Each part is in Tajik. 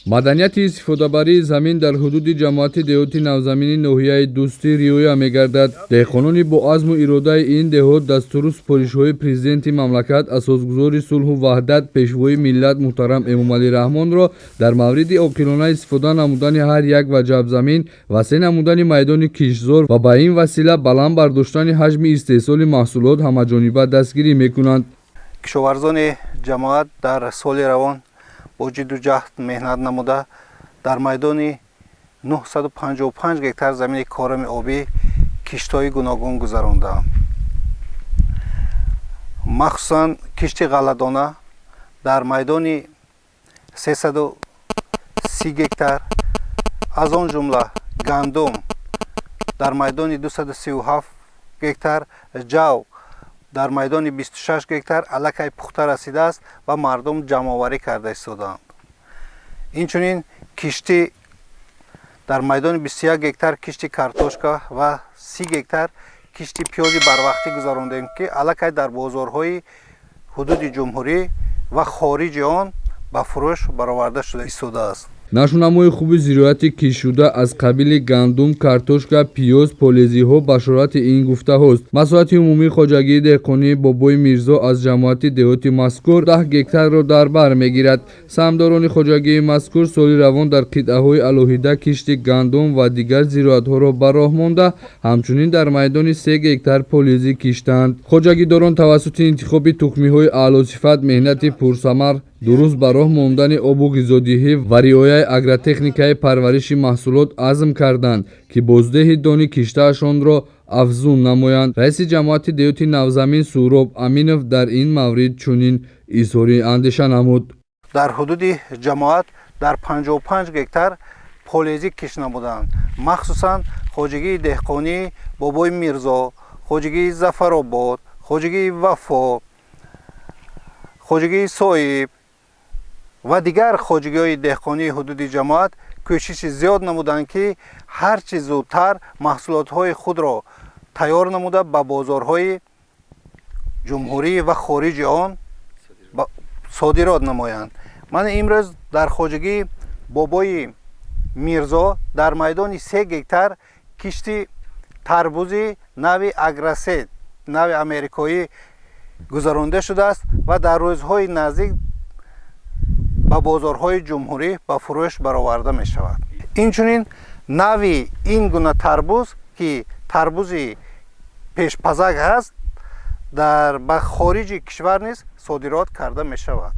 Маданияти истифодабарии замин дар ҳудуди ҷамоати деҳоти Навзамини ноҳияи Дӯстӣ риоя мегардад. Деҳқонони бо азму иродаи ин деҳот дастуру супоришҳои президенти мамлакат, асосгузори сулҳу ваҳдат, пешвои миллат муҳтарам Эмомалӣ Раҳмонро дар мавриди оқилона истифода намудани ҳар як ваҷабзамин, васеъ намудани майдони киштзор ва ба ин васила баланд бардоштани ҳаҷми истеҳсоли маҳсулот ҳамаҷониба дастгирӣ мекунанд. Кишоварзони ҷамоат дар соли равон бо ҷидду ҷаҳд меҳнат намуда, дар майдони 955 гектар замини корами обӣ киштҳои гуногун гузарондаанд. Махсусан кишти ғалладона дар майдони 330 гектар, аз он ҷумла гандум дар майдони 237 гектар, ҷав дар майдони 26 гектар аллакай пухта расидааст ва мардум ҷамъоварӣ карда истодаанд. Инчунин киштӣ дар майдони 21 гектар кишти картошка ва 30 гектар кишти пиёзи барвақтӣ гузарондем, ки аллакай дар бозорҳои ҳудуди ҷумҳурӣ ва хориҷи он ба фурӯш бароварда шуда истодааст. Нашунамои хуби зироати киштшуда аз қабили гандум, картошка, пиёз, полезиҳо башорати ин гуфтаҳост. Масоҳати умумии хоҷагии деҳқонии Бобои Мирзо аз ҷамоати деҳоти мазкур 10 гектарро дар бар мегирад. Саҳмдорони хоҷагии мазкур соли равон дар қитъаҳои алоҳида кишти гандум ва дигар зироатҳоро ба роҳ монда, ҳамчунин дар майдони 3 гектар полезӣ киштанд. Хоҷагидорон тавассути интихоби тухмиҳои аълосифат, меҳнати пурсамар, дуруст ба роҳ мондани обу ғизодиҳӣ ва риояи агротехникаи парвариши маҳсулот азм карданд, ки боздеҳи дони киштаашонро афзун намоянд. Раиси ҷамоати деҳоти Навзамин Суҳроб Аминов дар ин маврид чунин изҳори андеша намуд. Дар ҳудуди ҷамоат дар 55 гектар полезӣ кишт намуданд. Махсусан хоҷагии деҳқонии Бобои Мирзо, хоҷагии Зафаробод, хоҷагии Вафо, хоҷагии Соиб ва дигар хоҷагиҳои деҳқонии ҳудуди ҷамоат кӯшиши зиёд намуданд, ки ҳарчи зудтар маҳсулотҳои худро тайёр намуда, ба бозорҳои ҷумҳурӣ ва хориҷи он содирот намоянд. Ман имрӯз дар хоҷагии Бобои Мирзо дар майдони 3 гектар кишти тарбузи нави Аграсед, нави америкоӣ гузаронда шудааст ва дар рӯзҳои наздик ба бозорҳои ҷумҳурӣ ба фурӯш бароварда мешавад. Инчунин нави ин гуна тарбуз, ки тарбузи пешпазак ҳаст, дар ба хориҷи кишвар низ содирот карда мешавад.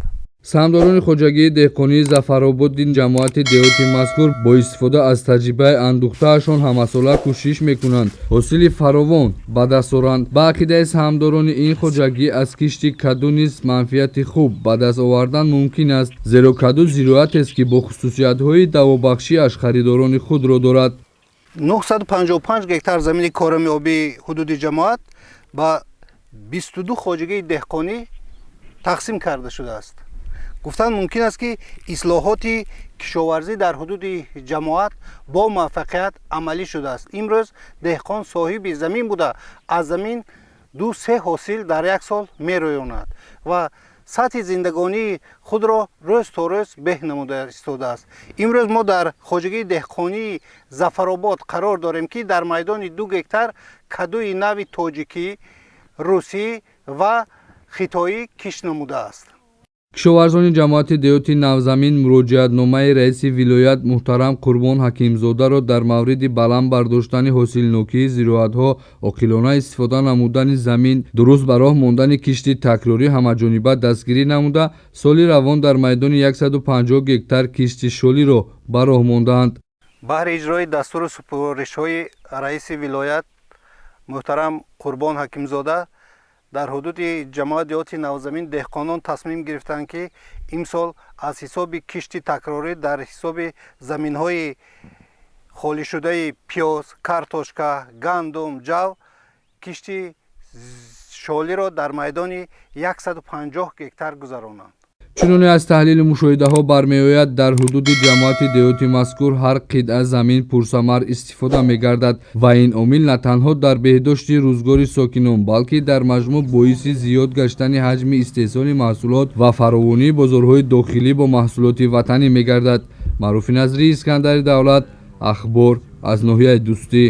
Саҳмдорони хоҷагии деҳқонии Зафарободи ҷамоати деҳоти мазкур бо истифода аз таҷрибаи андӯхтаашон ҳамасола кӯшиш мекунанд ҳосили фаровон ба даст оранд. Ба ақидаи саҳмдорони ин хоҷагӣ, аз кишти каду низ манфиати хуб ба даст овардан мумкин аст, зеро каду зироатест, ки бо хусусиятҳои давобахшиаш харидорони худро дорад. 955 гектар замини корами обии ҳудуди ҷамоат ба 22 хоҷагии деҳқонӣ тақсим карда шудааст. Гуфтан мумкин аст, ки ислоҳоти кишоварзӣ дар ҳудуди ҷамоат бо муваффақият амалӣ шудааст. Имрӯз деҳқон соҳиби замин буда, аз замин 2-3 ҳосил дар як сол мерӯёнад ва сатҳи зиндагонии худро рӯз то рӯз беҳ намуда истодааст. Имрӯз мо дар хоҷагии деҳқонии Зафаробод қарор дорем, ки дар майдони 2 гектар кадуи нави тоҷикӣ, русӣ ва хитоӣ кишт намудааст. Кишоварзони ҷамоати деҳоти Навзамин муроҷиатномаи раиси вилоят муҳтарам Қурбон Ҳакимзодаро дар мавриди баланд бардоштани ҳосилнокии зироатҳо, оқилона истифода намудани замин, дуруст ба роҳ мондани кишти такрорӣ ҳамаҷониба дастгирӣ намуда, соли равон дар майдони 150 гектар кишти шолиро ба роҳ мондаанд. Баҳри иҷрои дастуру супоришҳои раиси вилоят муҳтарам Қурбон Ҳакимзода дар ҳудуди ҷамоат деҳоти Навзамин деҳқонон тасмим гирифтанд, ки имсол аз ҳисоби кишти такрорӣ дар ҳисоби заминҳои холишудаи пиёз, картошка, гандум, ҷав кишти шолиро дар майдони 150 гектар гузаронанд. Чуноне аз таҳлили мушоҳидаҳо бармеояд, дар ҳудуди ҷамоати деҳоти мазкур ҳар қитъа замин пурсамар истифода мегардад ва ин омил на танҳо дар беҳдошти рӯзгори сокинон, балки дар маҷмӯъ боиси зиёд гаштани ҳаҷми истеҳсоли маҳсулот ва фаровонии бозорҳои дохилӣ бо маҳсулоти ватанӣ мегардад. Маъруфи Назрӣ, Искандари Давлат, Ахбор аз ноҳияи Дӯстӣ.